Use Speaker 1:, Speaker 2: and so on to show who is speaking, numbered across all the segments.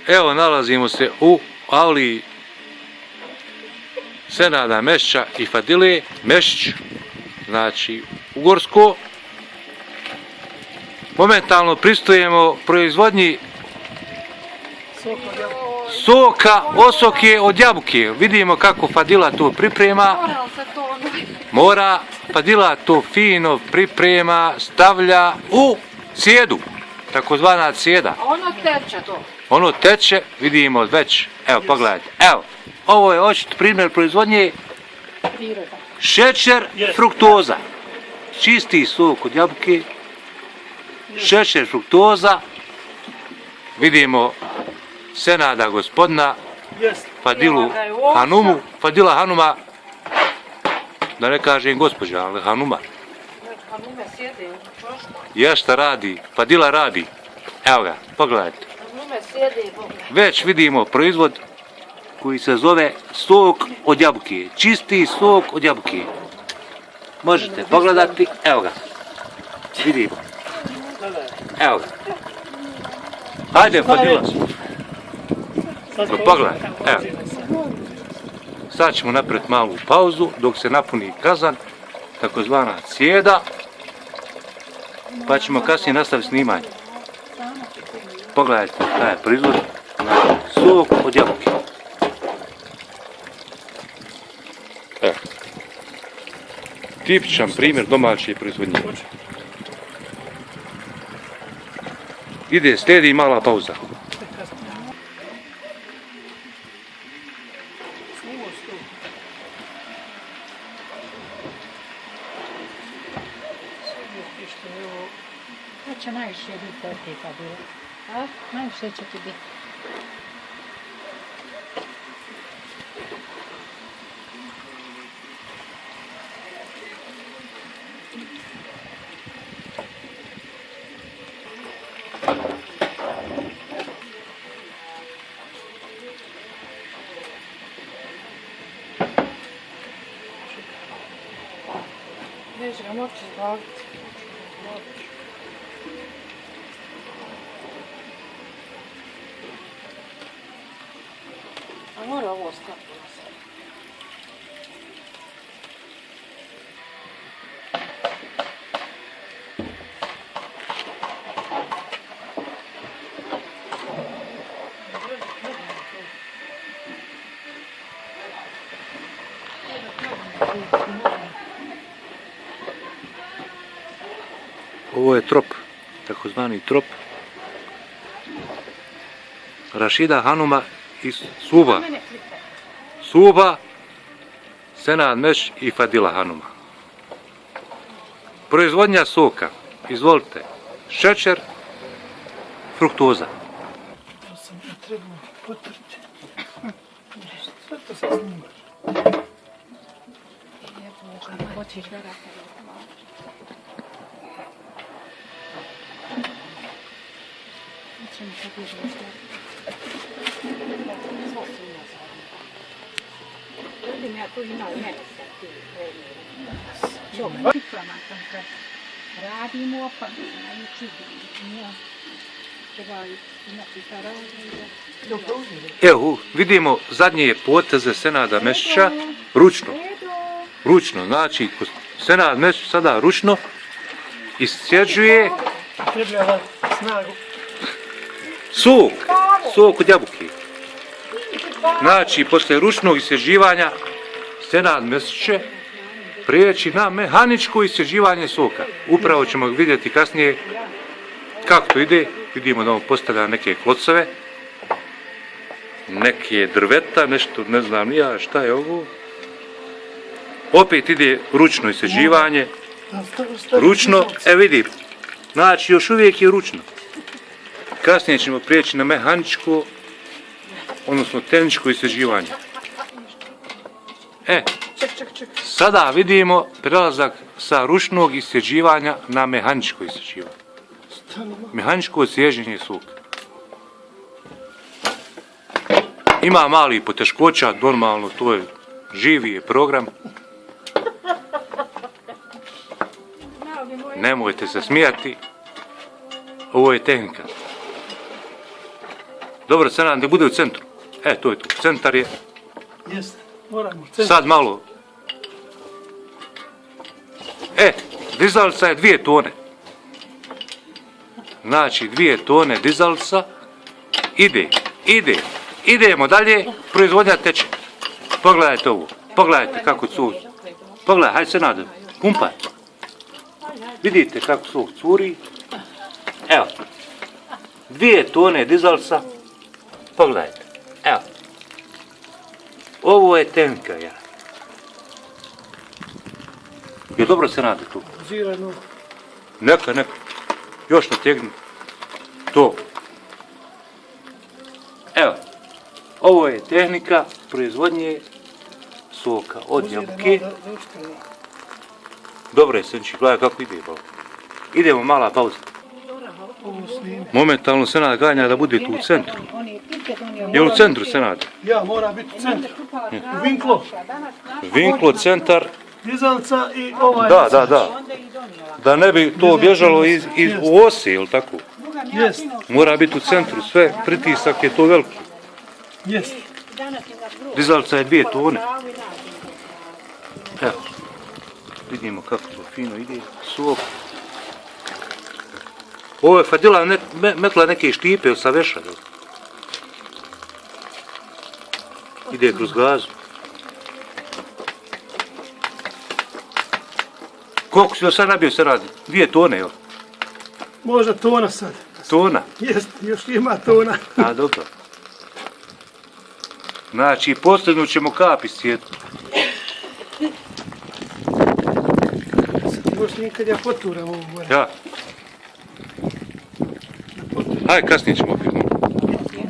Speaker 1: Evo, nalazimo se u auli Senada Mešća i Fadile Mešć, znači Ugorsko. Momentalno pristupujemo proizvodnji soka osoke od jabuke. Vidimo kako Fadila to priprema. Mora Fadila to fino priprema, stavlja u cijedu, takozvana cijeda.
Speaker 2: Ono teče to.
Speaker 1: Ono teče, vidimo već, evo pogledajte, evo, ovo je očit primjer proizvodnje šećer, fruktoza, čisti sok od jabuke, šećer, fruktoza, vidimo Senada gospodina, Fadilu Hanumu, Fadila Hanuma, da ne kažem gospođa, ali Hanuma. Ja šta radi, Fadila radi, evo ga, pogledajte. Već vidimo proizvod koji se zove sok od jabuke, čisti sok od jabuke. Možete pogledati, evo ga, vidimo, evo ga. Hajde Fadila, pogledaj, evo. Sad ćemo napraviti malu pauzu dok se napuni kazan, takozvana cijeda, pa ćemo kasnije nastaviti snimanje. Pogledajte, taj je proizvod, sok od jabuke. Evo. Tipičan primjer domaće proizvodnje. Slijedi mala pauza.
Speaker 2: To će najviše biti od te Fadile. A? Najviše će ti biti. Neće ga moći zbaviti. A mora ovo staviti.
Speaker 1: Ovo je trop, takozvani trop Rašida Hanuma iz Suba. Suba, Senad Mešć i Fadila Hanuma. Proizvodnja soka, izvolite, šećer, fruktoza.
Speaker 3: To sam ja trebao potrti. Sve to se snimaš.
Speaker 2: Hoćeš da rakaš. Ćemo sad još razgledati. Svo su u nas radimo. Vidim ja tu imao mene sad ti predmjeri. Čovjek, priprama sam kad radimo, pa znajući nije. Treba imati tarovi.
Speaker 1: Evo, vidimo zadnje poteze Senada Mešća ručno. Ručno, znači Senad Mešć sada ručno iscjeđuje
Speaker 3: Treba snagu.
Speaker 1: sok od jabuke. Znači, poslije ručnog iscjeđivanja Senad Mešć će prijeći na mehaničko iscjeđivanje soka. Upravo ćemo vidjeti kasnije kako to ide. Vidimo da on postavlja neke klocove, neke drveta, nešto, ne znam ni ja šta je ovo. Opet ide ručno iscjeđivanje. Ručno, vidi, znači još uvijek je ručno. Kasnije ćemo prijeći na mehaničko, odnosno tehničko iscjeđivanje. Sada vidimo prelazak sa ručnog iscjeđivanja na mehaničko iscjeđivanje. Mehaničko cijeđenje soka. Ima mali poteškoća, normalno, to je živi je program. Nemojte se smijati, ovo je tehnika. Dobro, Senad, da bude u centru. To je to. Centar je
Speaker 3: Jeste, moramo. Centar.
Speaker 1: sad malo. Dizalica je 2 tone. Znači 2 tone dizalica. Idemo dalje, proizvodnja teče. Pogledajte ovo, pogledajte kako curi. Pogledaj, hajde se nadam, pumpaj. Vidite kako su curi. Evo, 2 tone dizalica. Pogledajte, evo. Ovo je tehnika, ja. Je dobro se nade tu?
Speaker 3: Zirano.
Speaker 1: Neka. Još nategni. To. Evo. Ovo je tehnika proizvodnje soka od jabuke. Dobro je, Senči, gledaj kako ide. Idemo, mala pauza. Momentalno Senad ganja da bude tu u centru. Je u centru Senad?
Speaker 3: Ja, mora biti u centru. Vinklo.
Speaker 1: Vinklo, centar.
Speaker 3: Dizalica i ovaj.
Speaker 1: Da. Da ne bi to bježalo iz ose, ili tako?
Speaker 3: Jest.
Speaker 1: Mora biti u centru, sve, pritisak je to veliki.
Speaker 3: Jest.
Speaker 1: Dizalica je 2 tone. Evo, vidimo kako to fino ide, sok. Ovo je Fadila metla neke štipe sa veša. Ide kroz gazu. Koliko si sad nabio se radi? 2 tone, jel?
Speaker 3: Možda tona sad.
Speaker 1: Tona?
Speaker 3: Jest, još ima tona.
Speaker 1: A, dobro. Znači, posljedno ćemo kapi sjetiti.
Speaker 3: Još nikad ja poturam ovo gore.
Speaker 1: Ja. Hajde, kasnije ćemo opet.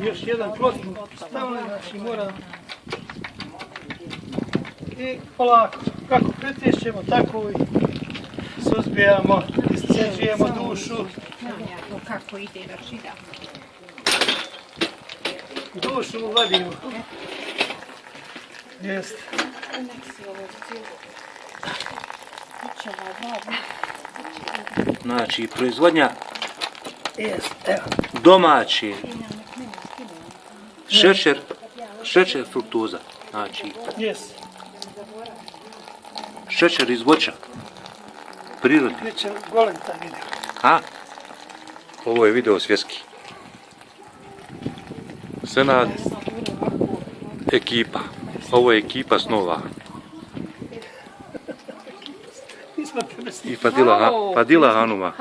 Speaker 3: Još jedan plot stavljaju, znači mora. I polako, kako pritišćemo, tako i suzbijamo, isceđujemo dušu.
Speaker 2: Kako ide rašida.
Speaker 3: Dušu mu vadimo. Jeste.
Speaker 1: Znači, proizvodnja
Speaker 3: Jeste, evo.
Speaker 1: domaće šećer fruktoza. Znači,
Speaker 3: Jeste.
Speaker 1: šećer iz voća. Prirodni.
Speaker 3: Biće golem taj video.
Speaker 1: A? Ovo je video svjetski. Senad ekipa. Ovo je ekipa snova.
Speaker 3: Nismo tebe
Speaker 1: I Fadila Hanuma.